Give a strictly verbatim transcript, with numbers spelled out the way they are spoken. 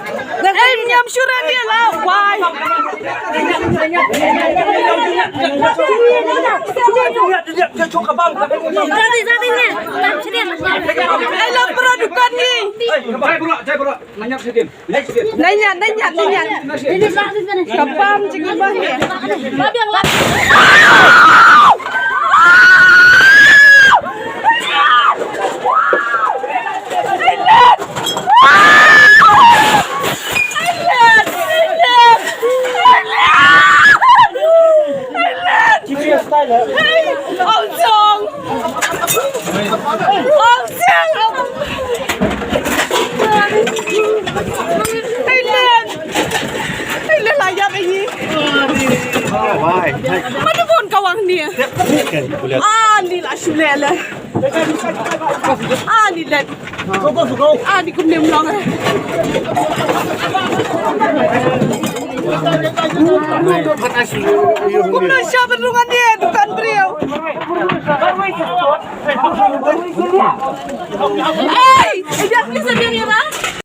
Em, ñiam shuh re ïa la, wai. Ai la para dukan ni. Nanyat, nanyat, nanyat. Ka bam jingibah ni. Mano bun kawang ni? Ah, ni la shu leh leh. Ah, ni leh. Ah, ni kumne mlong eh. Kumno sha ba rung ani eh, dukan briew. Hey, ejak ni sa dia ni ba?